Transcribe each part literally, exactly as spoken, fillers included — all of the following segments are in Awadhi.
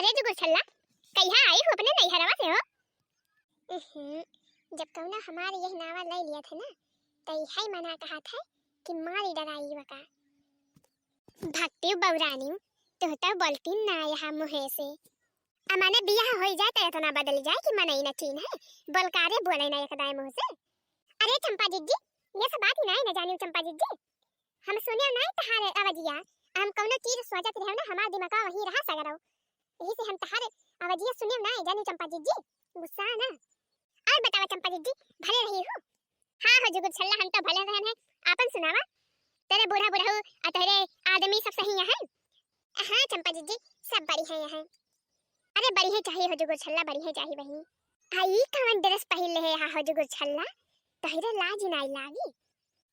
अरे जुगुर छल्ला, कहिया आई हो अपने नैहरवा से हो? उहुं, जब कउनो हमार यह नावा लइ लिया थे ना, त इहै मना कहा थे कि मारी डराई वका। भक्ति बौरानी, तू तो बोलती ना यहाँ मुँहे से। अमाने बियाह होई जाए त इतना बदल जाए कि मनई न चीन्हे, बोलकारे बोले ना एक दाए मुँह से। अरे चंपा जिज्जी, ये सब बात ही नाई न जानियो चंपा जिज्जी। हम सुने नाई तहारे अवजिया, हम कउनो चीज सोचत रहे ना, हमार दिमाग वहीं रहा सगरो। यही से हम तहारे अवजिया सुने नाई जानियो चंपा जिज्जी। गुस्सा ना। और बतावा चंपा जिज्जी, भले रही हो? हाँ हो जुगुर छल्ला, हम तो भले रहन है। आपन सुनावा, तेरे बूढ़ा बुढ़ऊ और तेरे आदमी सब सही है? हाँ चंपा जिज्जी, सब बढ़िया है। अरे बढ़िया चाहिए हो जुगुर छल्ला, बढ़िया चाहिए बहिनी। आ ई कवन ड्रेस पहिर ले है हा हो जुगुर छल्ला? तोहरे लाज नाई लागी?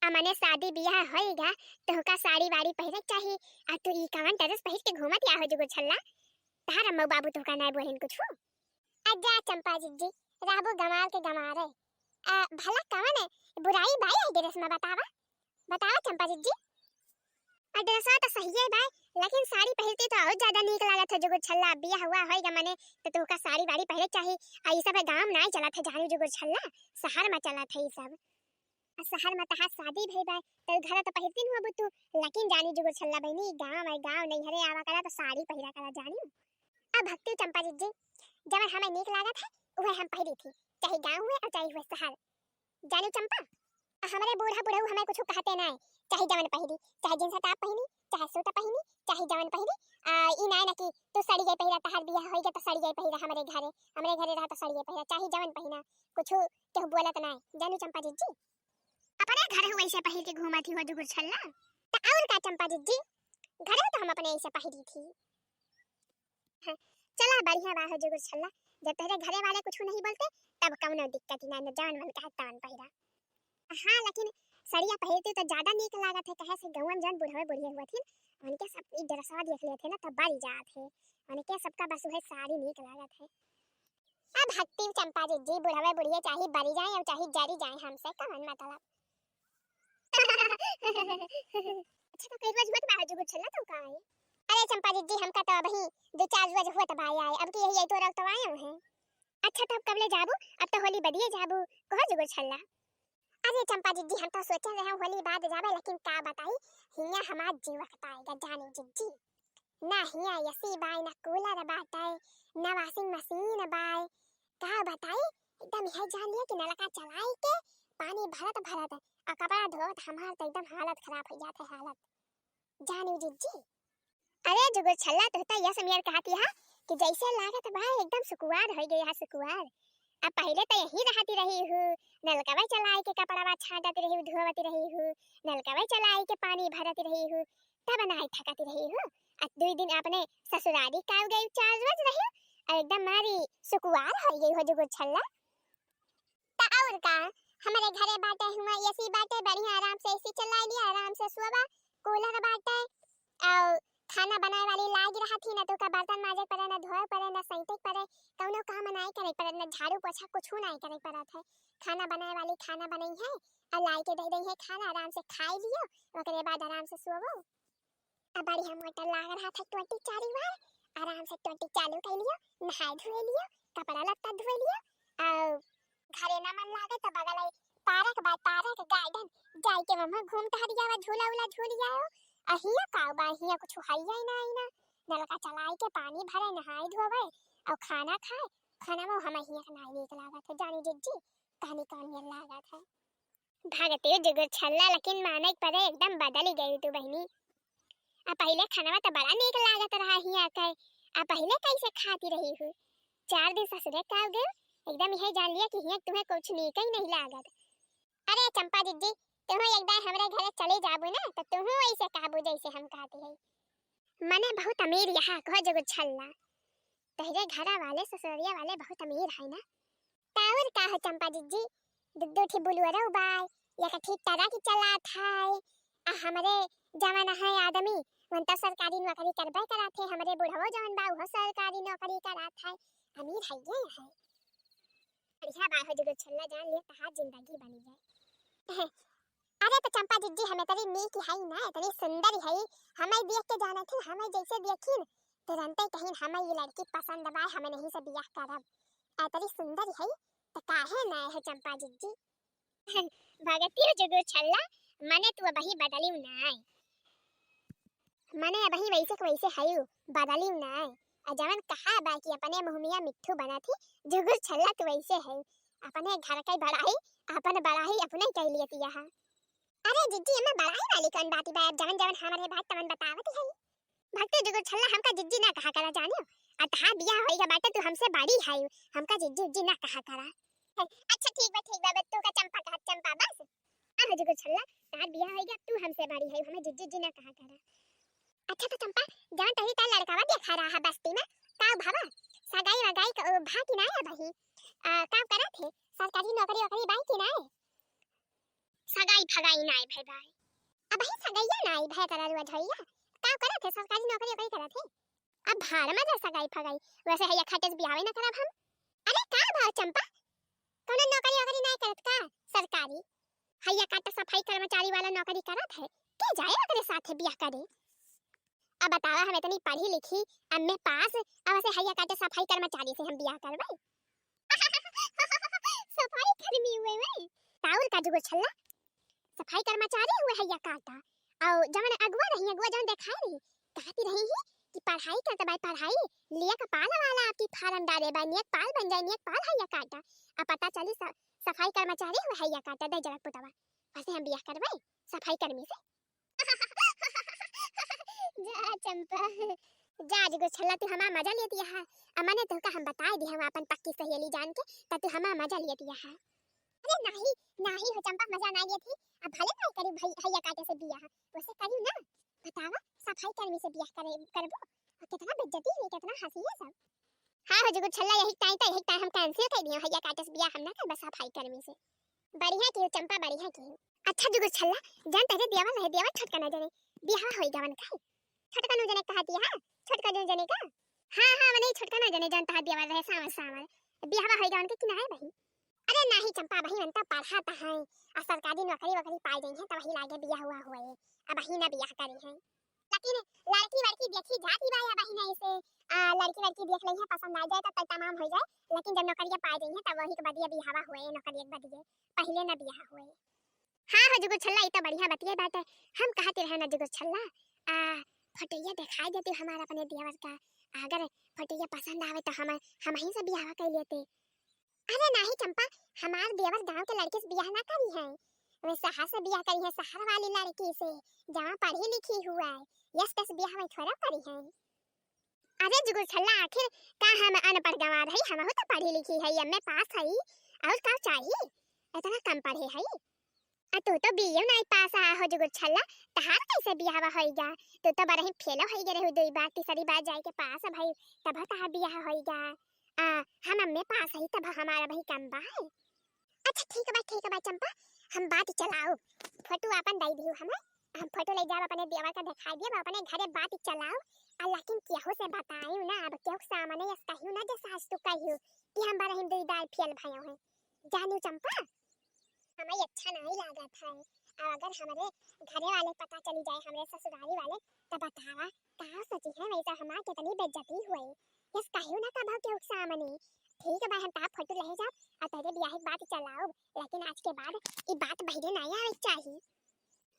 अमने शादी बियाह होइगा, तोहका साड़ी वाड़ी पहिरे के चाही, आ तू ई कवन ड्रेस पहिर के घूमत या हो जुगुर छल्ला? तहार अम्मऊ बाबू तोहका नाई बोलिन कुछ हो? अजा चंपा जिज्जी, रहबू गमार के गमारे। आ, भला कवन है बुराई बाई आई ड्रेस में बतावा? बतावा चंपा जिज्जी। आ ड्रेसवा तो सही है बाई, लेकिन साड़ी पहिरती तो और ज्यादा नीक लागत है जुगुर छल्ला। बियाह हुआ होइगा मने तो तोहका साड़ी वाड़ी पहिरे के चाही। आ ई सब गाँव नाई चलत है जानी जुगुर छल्ला, शहर में चलत है ई सब। आ शहर में तहार शादी भई बाई, तो घर तो पहिरती न होबू तू, लेकिन जानी जुगुर छल्ला बहिनी, गाँव है गाँव, नैहरे आवा करा तो साड़ी पहिरा करा जानी। अब भक्ति चंपा जिज्जी, जवन हमें नीक लागत है, उहे हम पहिरी थी, चाहे गाँव हुए और चाहे हुए शहर। जानी चंपा, आ हमरे बूढ़ा बुढ़ऊ हमें कुछ कहते नाई, चाहे जवन पहिरी, चाहे जींस टॉप पहिनी, चाहे सूट पहिनी, चाहे जवन पहिरी। आ ई नाई ना कि तू साड़ी गई पहिरा, तहार बियाह होइगा तो साड़ी गई पहिरा हमरे घरे, हमरे घरे रहा तो साड़ी गई पहिरा, चाहे जवन पहिना, कुछ केहू बोलत नाई। जानी चंपा जिज्जी, अपने घर हो वैसे पहिर के घूमत ही हो जुगुर छल्ला। त और का चंपा जिज्जी, घर में तो हम अपने ऐसे पहिरी थी। हाँ, चला बढ़िया बा हो जुगुर छल्ला, जब तोहरे घरे वाले कुछ नहीं बोलते तब कउनो दिक्कत ही ना, न जवन मन कहे तवन पहिरा। हाँ लेकिन सड़िया पहिरती तो ज्यादा नीक लागत है, कहे से गौवा में जौन बुढ़वे बुढ़िया हुआ थी उनके सब ई ड्रेसवा देख लेते ना तब बड़ी जात है, उनके सबका बस उहे साड़ी नीक लागत है। अब भक्ति चंपा जिज्जी बुढ़वे बुढ़िया चाहे बरी जाए और चाहे जरी जाए, हमसे कवन मतलब। अच्छा तो कई रोज हुआ तो बाहर जुगुर छल्ला तो का है? अरे चंपा जिज्जी, हमका तो अबही दो चार रोज हुआ तो बाय आए, अब की यही आई तो रख तो आए हैं। अच्छा तो अब कबले जाबू? अब तो होली बदिए जाबू, कहो जुगुर छल्ला। अरे चंपा जिज्जी, हम तो सोचे रहे होली बाद जाबे, लेकिन का बताई, हिया हमार जीव अकताएगा जानी जिज्जी। ना हिया एसी बाय, ना कूलर बाटे, ना वॉशिंग मशीन बाय। का बताई, एकदम यह जान लिया कि नलका चलाई के पानी भरत भरत और कपड़ा धोवत हमार तो एकदम हालत खराब हो जात है, हालत। जानी जिज्जी। अरे जुगुर छल्ला, तू तो यह समियर कहती है कि जैसे लागत बा एकदम सुकुवार हो गई है, सुकुवार। अब पहले तो यही रहती रही हूँ, नलकवे चलाई के कपड़वा छाटत रही हूँ, धोवत रही हूँ, नलकवे चलाई के पानी भरत रही हूँ, तब नाई थकत रही हूँ। अब दुई दिन अपने ससुरारी का गई, चार रोज रही और एकदम मारी सुकुवार हो गई हो जुगुर छल्ला। त और का, हमरे घरे बाटे हुआ एसी बाटे, बढ़िया आराम से एसी चला लिया, आराम से सोवा, कूलर बाटे, और खाना बनाए वाली लाग रहा थी ना, तो का बर्तन माजे पड़े, ना धोए पड़े, ना सैंते पड़े, कौनो काम नाई करे पड़े, ना झाड़ू पोछा कुछ नाई करे पड़त है। खाना बनाए वाली खाना बनई है और लाई के दे दई है खाना, आराम से खाई लियो, ओकरे बाद आराम से सोवो। अब बढ़िया मोटर लाग रहा था ट्वेंटी चारी बार, आराम से ट्वेंटी चालू कर लियो, नहाए धोए लियो, कपड़ा लत्ता धोए लियो, और घरे ना मन लागे तो बगल है पार्क बा, पार्क गार्डन, जाई के वहाँ घूम टहर जावा, झूला उला झूल जाओ। अहिया का बा, हिया कुछ हइया ही ना, आई ना, नलका चलाई के पानी भरे, नहाए धोवे और खाना खाए। खाना वो हम हिया के नाई नीक लागत है, जानी जिज्जी, कहानी कहानी लागत है। भगतियो जुगुर छल्ला, लेकिन माने के परे एकदम बदल गई तू बहिनी। आ पहिले खानवा तो बड़ा नीक लागत रहा हिया के, आ पहिले कैसे खाती रही हूँ? चार दिन ससुरे का गए, एकदम यह जान लिया कि हिया तुम्हें कुछ नीक ही नहीं लागत। अरे चंपा जिज्जी, तुम एक बार हमरे घरे चले जाबू ना, तो तुम ऐसे कहबू जैसे हम कहती है। मने बहुत अमीर यहाँ कहो जुगुर छल्ला, तोहरे घरा वाले ससुरिया वाले बहुत अमीर है ना। त और का हो चंपा जिज्जी, दू दू ठी बुलुअरो बाय, एक ठी ट्रक चलात है, आ हमरे जवन है आदमी, वन तो सरकारी नौकरी करबे करात है, हमरे बुढ़वो जवन बा, उहो सरकारी नौकरी करात है, अमीर है ये है। बढ़िया बा हो जुगुर छल्ला, जान ले तहार जिंदगी बनी जाए। अरे तो चंपा जिज्जी, हम इतनी नीक है ना, इतनी सुंदर है, हमें देख के जाना थी, हमें जैसे देखी न, तुरंते कहिन, "हमें ये लड़की पसंद बा, हम इनही से बियाह करब। एतरी सुंदर है, त काहे ना है चंपा जिज्जी?" भगतियो जुगुर छल्ला, मने तू अबही बदलिउ नाय। मने अबही वैसे के वैसे हयू, बदलिउ नाय। आ जवन कहा बा कि अपने मुँह मियाँ मिट्ठू बनत ही, जुगुर छल्ला तू वैसे हयू। अपने घर के बड़ाई, अपन बड़ाई अपने कइ लियत यहा। अरे जिज्जी, एमे बड़ाई वाली कौन बात बा? जवन जवन हमरे बात तवन बतावत ही। भगते जुगुर छल्ला, हमका जिज्जी ना कहा करा जानियो। आ तहार बियाह होइगा बाटे, तू हमसे बड़ी है, हमका जिज्जी उज्जी ना कहा करा। अच्छा ठीक बा, ठीक बा, बस तू का चंपा कहा, चंपा बस। हाँ हो जुगुर छल्ला, तहार बियाह होइगा, तू हमसे बड़ी है, हमें जिज्जी उज्जी ना कहा करा। अच्छा तो चंपा, जान तही ता लड़कावा देखा रहा है बस्ती में, का भावा, सगाई वगाई क-, भा कि ना है बही? आ, का करत है, सरकारी नौकरी वोकरी बाई कि ना है? सगाई फगाई नाय भय बाय। अबही सगैया नाय भय तोरा रुआ झरिया। का करत है, सरकारी नौकरी वोकरी करत है? अब भाड़ में जा सगाई फगाई, वैसे हैया काटे से बियाह ना करब हम। अरे का भा चंपा, कौनो नौकरी वोकरी नाय करत का सरकारी? हैया काटे सफाई कर्मचारी वाला नौकरी करत है, के जाए ओकरे साथे बियाह करे? अब बतावा, हम इतनी पढ़ी लिखी, एमए पास, अब वैसे हैया काटे सफाई कर्मचारी से हम बियाह करबै? सफाई कर्मी हुए वे। ताउर का जुगुर छल्ला, सफाई कर्मचारी हुए हैया काटा। और जवन अगुआ रही, अगुआ जवन देखाए रही, कहती रही ही कि पढ़ाई करत बाय पढ़ाई, लेखपाल वाला आपकी फार्म डाले बाय, लेखपाल बन जाए, लेखपाल हैया काटा। अब पता चली स-, सफाई कर्मचारी हुए हैया काटा, दे जरा पुतवा। वैसे हम बियाह करबै सफाई कर्मी से। जा चंपा, जा जुगुर छल्ला, तू हमार मजा लेत यहा। अमने तोहका हम बताए दिहे, हम आपन पक्की सहेली जान के, त तू हमार मजा लेत यहा। अरे नाही, नाही हो चंपा, मजा ना लेत ही। अब भले नाही करी भई, हैया काटे से बियाह, वैसे करी ना। बतावा, सफाई कर्मी से बियाह करे, करबो? और कितना बेइज्जती है, कितना हंसी है सब। हाँ हो जुगुर छल्ला, यही टाइम तो, यही टाइम हम cancel कर दिए, हैया काटे से बियाह हम ना करबा सफाई कर्मी से। बढ़िया किहू चंपा, बढ़िया किहू। अच्छा जुगुर छल्ला, जान तहरे देवर रहे, देवर छोटका ना जने, बियाह होई गवन का है? छोटका नु जने कहा दिया है, छोटका नु जने का? हाँ, हाँ, मने छोटका ना जने, जान तहरे देवर रहे, सावर, सावर। बियाह होई गवन के कि ना है बही? अरे नाही चंपा, बही मन तो पढ़ा त है, आ सरकारी नौकरी वोकरी पाई गई है, तो वही लागे बियाह हुआ हुए, अब बही ना बियाह करी है। लेकिन लड़की वड़की देखी जाती बा या बहिन ऐसे, आ, लड़की वड़की देख लई है, पसंद आ जाए तो तब तमाम हो जाए, लेकिन जब नौकरिया पा जाई है तब वही के बदिया बियाहवा हुए, नौकरिया के बदिये, पहिले न बियाह हुए। हाँ हो जुगुर छल्ला, ई तो बढ़िया बतिये बाटे। हम कहती रहे ना जुगुर छल्ला, आ, फोटोया दिखाई देती हमारा अपने देवर का, अगर फोटोया पसंद आवे तो हम, हम ही से बियाह कर लेते। अरे नाही चंपा, हमार देवर गांव के लड़की से बियाह ना करी है, वे शहर से बियाह करी है, शहर वाली लड़की से, जहाँ पढ़ी लिखी हुआ है, यस तस बियाह में थोड़ा करी है। अरे जुगुर छल्ला, आखिर का हम अनपढ़ गंवार है, हमहू तो पढ़ी लिखी है, एमए पास है, और का चाहिए, इतना कम पढ़े है। आ तू तो बीए नाई पास आ हो जुगुर छल्ला, तहार कैसे बियाह होइगा? तू तो बरही फेल होइगे रहू दुई बार, तीसरी बार जाए के पास भई, तब तहार बियाह होइगा। आ, हम एमए पास हई, तब हमारा भाई कम बा है। अच्छा ठीक बा, ठीक बा चंपा, हम बात चलाओ, फोटो आपन दे दियो हमें, हम फोटो ले जाब अपने देवर का दिखाई दियो, अपने घरे बात चलाओ। आ लेकिन केहू से बताइयो ना, अब केहू के सामने यस कहियो ना, जैसे आज तू कहियो कि हम बरही दुई बार फेल भयो है, जानियो चंपा। हमें अच्छा नहीं लागत है। और अगर हमरे घरे वाले पता चली जाए, हमरे ससुरारी वाले, तो बतावा का सोची है, वैसा हमार कितनी बेइज्जती हुई। यस कहियो ना कबहू केहू के सामने। ठीक बा, हम तार फोटो ले जाब और तेरे बियाह की बात चलाओ, लेकिन आज के बाद ई बात बहिरे नहीं आवे के चाही।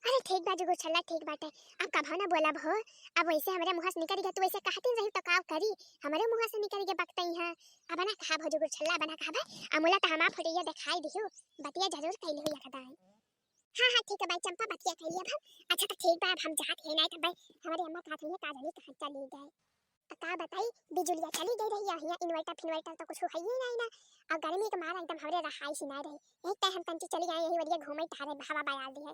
अरे ठीक बा जुगुर छल्ला, ठीक बाटे, अब कबहू ना बोलब हो। अब वैसे हमरे मुँह से निकल गया, तू वैसे कहती रही तो का करी, हमरे मुँह से निकल गया बकतई है। अब ना कहा भो जुगुर छल्ला, अब ना कहा भाई, अमूला तो हमार फोटो ये दिखाई दियो, बतिया जरूर कैली हुई अखदाई। हाँ, हाँ, ठीक है भाई चंपा, बतिया करिए अब हम। अच्छा तो ठीक बा, अब हम जात है ना, तो भाई हमारे अम्मा कहत रही है, का जानी कहाँ चली गए। तो का बताई, बिजुलिया चली गई रही है, यहाँ inverter फिनवर्टर तो कुछ है ही नहीं ना, और गर्मी के मारा एकदम हमरे रहाई सी ना रही, यही तय हम तंची चली गए, यही बढ़िया घूमे टहरे हवा बयाल दी है।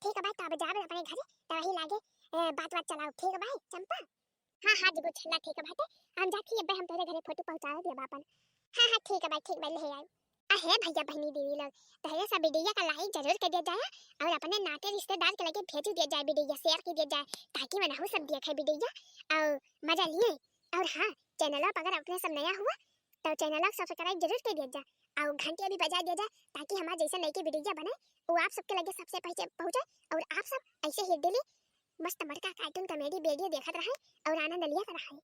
ठीक है भाई, तो अब जाब अपने घरे, तो वही लागे, ए, बात बात चलाओ, ठीक है भाई चंपा। हाँ, हाँ, जुगुर छल्ला ठीक बाटे, हम जात ही अबे हम तोरे घरे फोटो पहुँचावे दिया बापन। हाँ, हाँ, ठीक है भाई, ठीक भाई, ले आए। अहे भैया बहनी दीदी लोग, तोहरे सब वीडियो का like जरूर कर दिया जाए और अपने नाते रिश्तेदार के लगे भेज दिया जाए वीडियो, share कर दिया जाए, ताकि मनहू सब देखे वीडियो और मजा लिए। और हाँ, channel पर अगर अपने सब नया हुआ तो channel को subscribe जरूर कर दिया जाए और घंटिया भी बजा दिया जाए, ताकि हमारे जैसे नई की वीडियो बने वो आप सबके लगे सबसे पहले पहुँचे और आप सब ऐसे ही daily मस्त मड़का cartoon comedy video देखत रहे और आनंद लियत रहे।